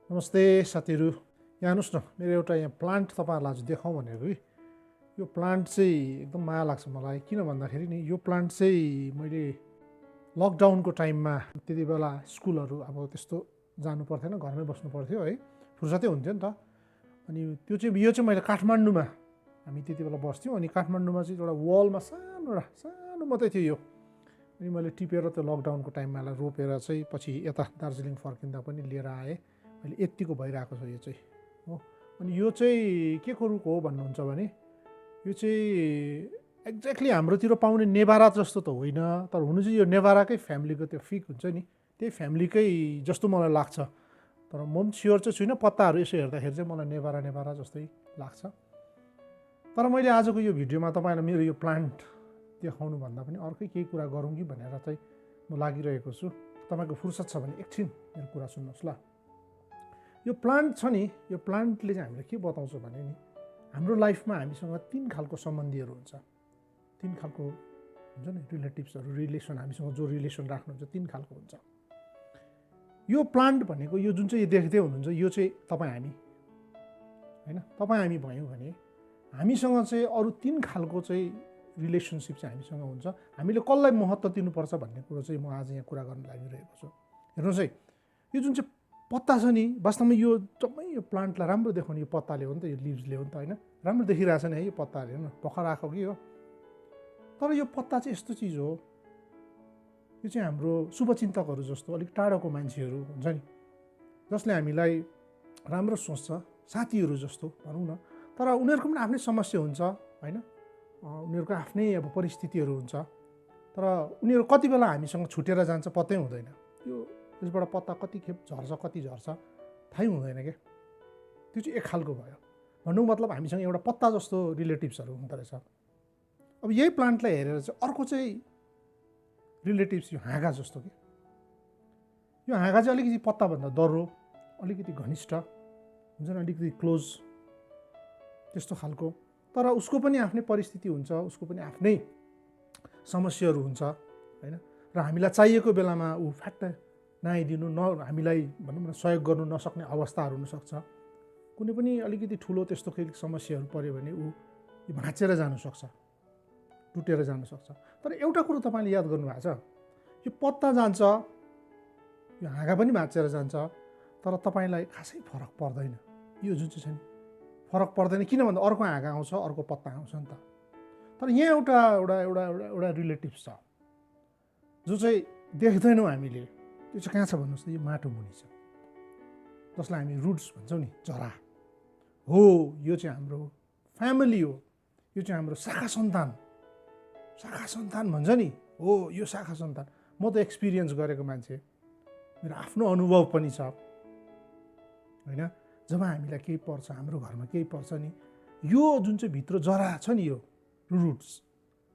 नमस्ते साथीहरू, यहाँ हेर्नुहोस् न, मेरो एउटा यहाँ प्लान्ट तपाईँहरूलाई आज देखाउँ भनेको कि यो प्लान्ट चाहिँ एकदम माया लाग्छ मलाई। किन भन्दाखेरि नि यो प्लान्ट चाहिँ मैले लकडाउनको टाइममा त्यति बेला स्कुलहरू अब त्यस्तो जानु पर्थेन, घरमै बस्नु पर्थ्यो है, फुर्सदै हुन्थ्यो नि त। अनि यो चाहिँ मैले काठमाडौँमा हामी त्यति बेला बस्थ्यौँ। अनि काठमाडौँमा चाहिँ एउटा वलमा सानो मात्रै थियो यो। अनि मैले टिपेर त्यो लकडाउनको टाइममा रोपेर चाहिँ पछि यता दार्जिलिङ फर्किँदा पनि लिएर आएँ। अहिले यत्तिको भइरहेको छ यो चाहिँ हो। अनि यो चाहिँ के को रुख हो भन्नुहुन्छ भने यो चाहिँ एक्ज्याक्टली हाम्रोतिर पाउने नेभारा जस्तो त होइन, तर हुनु चाहिँ यो नेभाराकै फ्यामिलीको त्यो फिग हुन्छ नि, त्यही फ्यामिलीकै जस्तो मलाई लाग्छ। तर म पनि स्योर चाहिँ छुइनँ, पत्ताहरू यसो हेर्दाखेरि चाहिँ मलाई नेभारा जस्तै लाग्छ। तर मैले आजको यो भिडियोमा तपाईँलाई मेरो यो प्लान्ट देखाउनु भन्दा पनि अर्कै केही कुरा गरौँ कि भनेर चाहिँ म लागिरहेको छु। तपाईँको फुर्सद छ भने एकछिन मेरो कुरा सुन्नुहोस् ल। यो प्लान्ट छ नि, यो प्लान्टले चाहिँ हामीलाई के बताउँछ भने नि, हाम्रो लाइफमा हामीसँग 3 खालको सम्बन्धीहरू हुन्छ। 3 खालको हुन्छ नि, रिलेटिभ्सहरू, रिलेसन, हामीसँग जो रिलेसन राख्नुहुन्छ 3 खालको हुन्छ। यो प्लान्ट भनेको यो जुन चाहिँ देख्दै हुनुहुन्छ यो चाहिँ तपाईँ हामी होइन, तपाईँ हामी भयौँ भने हामीसँग चाहिँ अरू 3 खालको चाहिँ रिलेसनसिप चाहिँ हामीसँग हुन्छ। हामीले कसलाई महत्त्व दिनुपर्छ भन्ने कुरो चाहिँ म आज यहाँ कुरा गर्न लागिरहेको छु। हेर्नुहोस् है, यो जुन चाहिँ पत्ता छ नि, वास्तवमा यो जम्मै यो प्लान्टलाई राम्रो देखाउने यो पत्ताले हो नि त, यो लिभ्सले हो नि त होइन। राम्रो देखिरहेछ नि है यो पत्ताले, हेर्नु भर्खर आएको कि हो। तर यो पत्ता चाहिँ यस्तो चिज हो, यो चाहिँ हाम्रो शुभचिन्तकहरू जस्तो अलिक टाढोको मान्छेहरू हुन्छ नि, जसले हामीलाई राम्रो सोच्छ, साथीहरू जस्तो भनौँ न। तर उनीहरूको पनि आफ्नै समस्या हुन्छ होइन, उनीहरूको आफ्नै अब परिस्थितिहरू हुन्छ। तर उनीहरू कति बेला हामीसँग छुटेर जान्छ पत्तै हुँदैन। यो यसबाट पत्ता कति खेप झर्छ, कति झर्छ थाहै हुँदैन क्या। त्यो चाहिँ एक खालको भयो। भन्नुको मतलब हामीसँग एउटा पत्ता जस्तो रिलेटिभ्सहरू हुँदो रहेछ। अब यही प्लान्टलाई हेरेर चाहिँ अर्को चाहिँ रिलेटिभ्स यो हाँगा जस्तो कि, यो हाँगा चाहिँ अलिकति पत्ताभन्दा दह्रो, अलिकति घनिष्ठ हुन्छ नि, अलिकति क्लोज त्यस्तो खालको। तर उसको पनि आफ्नै परिस्थिति हुन्छ, उसको पनि आफ्नै समस्याहरू हुन्छ होइन। र हामीलाई चाहिएको बेलामा ऊ फ्याट्ट नआइदिनु, हामीलाई भनौँ न सहयोग गर्नु नसक्ने अवस्थाहरू हुनसक्छ। कुनै पनि अलिकति ठुलो त्यस्तो केही समस्याहरू पऱ्यो भने ऊ भाँचेर जानुसक्छ, टुटेर जानुसक्छ। तर एउटा कुरो तपाईँले याद गर्नुभएको छ, यो पत्ता जान्छ, यो हाँगा पनि भाँचेर जान्छ, तर तपाईँलाई खासै फरक पर्दैन। यो जुन चाहिँ छ नि फरक पर्दैन, किन भन्दा अर्को हाँगा आउँछ, अर्को पत्ता आउँछ नि त। तर यहाँ एउटा रिलेटिभ्स छ जो चाहिँ देख्दैनौँ हामीले, त्यो चाहिँ कहाँ छ भन्नुहोस् त, यो माटो मुनि छ, जसलाई हामी रुट्स भन्छौँ नि, जरा हो। यो चाहिँ हाम्रो फ्यामिली हो, यो चाहिँ हाम्रो शाखा सन्तान भन्छ नि हो, यो शाखा सन्तान। म त एक्सपिरियन्स गरेको मान्छे, मेरो आफ्नो अनुभव पनि छ होइन। जब हामीलाई केही पर्छ, हाम्रो घरमा केही पर्छ नि, यो जुन चाहिँ भित्र जरा छ नि, यो रुट्स,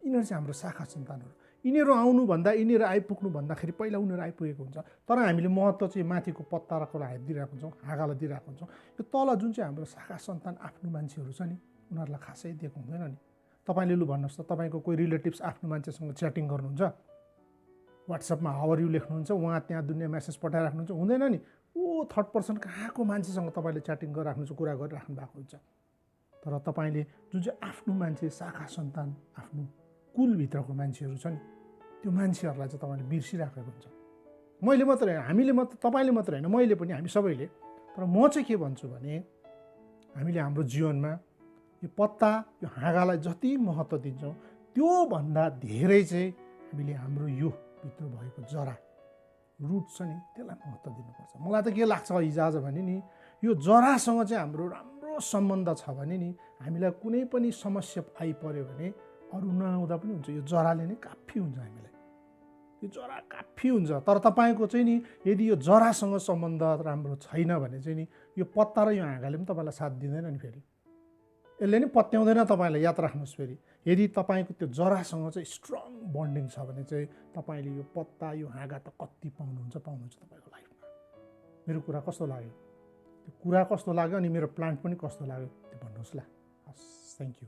यिनीहरू चाहिँ हाम्रो शाखा सन्तानहरू। यिनीहरू आउनुभन्दा, यिनीहरू आइपुग्नु भन्दाखेरि पहिला उनीहरू आइपुगेको हुन्छ। तर हामीले महत्त्व चाहिँ माथिको पत्तालाई दिइरहेको हुन्छौँ, हाँगालाई दिइरहेको हुन्छौँ। यो तल जुन चाहिँ हाम्रो शाखा सन्तान आफ्नो मान्छेहरू छ नि, उनीहरूलाई खासै दिएको हुँदैन नि। तपाईँले लु भन्नुहोस् त, तपाईँको कोही रिलेटिभ्स आफ्नो मान्छेसँग च्याटिङ गर्नुहुन्छ, वाट्सएपमा हाउ आर यु लेख्नुहुन्छ, उहाँ त्यहाँ दुनियाँ मेसेज पठाइराख्नुहुन्छ, हुँदैन नि। ओ थर्ड पर्सन कहाँको मान्छेसँग तपाईँले च्याटिङ गरिराख्नुहुन्छ, कुरा गरिराख्नु भएको हुन्छ। तर तपाईँले जुन चाहिँ आफ्नो मान्छे, शाखा सन्तान, आफ्नो कुलभित्रको मान्छेहरू छ नि, त्यो मान्छेहरूलाई चाहिँ तपाईँले बिर्सिराखेको हुन्छ। मैले मात्रै होइन, हामीले मात्र, तपाईँले मात्रै होइन, मैले पनि, हामी सबैले। तर म चाहिँ के भन्छु भने हामीले हाम्रो जीवनमा यो पत्ता, यो हाँगालाई जति महत्त्व दिन्छौँ त्योभन्दा धेरै चाहिँ हामीले हाम्रो यो भित्र भएको जरा, रुट छ नि, त्यसलाई महत्त्व दिनुपर्छ। मलाई त के लाग्छ हिजोआज भने नि, यो जरासँग चाहिँ हाम्रो राम्रो सम्बन्ध छ भने नि, हामीलाई कुनै पनि समस्या आइपऱ्यो भने अरू नआउँदा पनि हुन्छ, यो जराले नै काफी हुन्छ हामीलाई। यो जरा काफी हुन्छ। तर तपाईँको चाहिँ नि यदि यो जरासँग सम्बन्ध राम्रो छैन भने चाहिँ नि यो पत्ता र यो हाँगाले पनि तपाईँलाई साथ दिँदैन नि, फेरि यसले नि पत्याउँदैन तपाईँलाई। याद राख्नुहोस्, फेरि यदि तपाईँको त्यो जरासँग चाहिँ स्ट्रङ बन्डिङ छ भने चाहिँ तपाईँले यो पत्ता, यो हाँगा त कति पाउनुहुन्छ तपाईँको लाइफमा। मेरो कुरा कस्तो लाग्यो, त्यो कुरा कस्तो लाग्यो, अनि मेरो प्लान्ट पनि कस्तो लाग्यो, त्यो भन्नुहोस् ल। हस्, थ्याङ्क यू।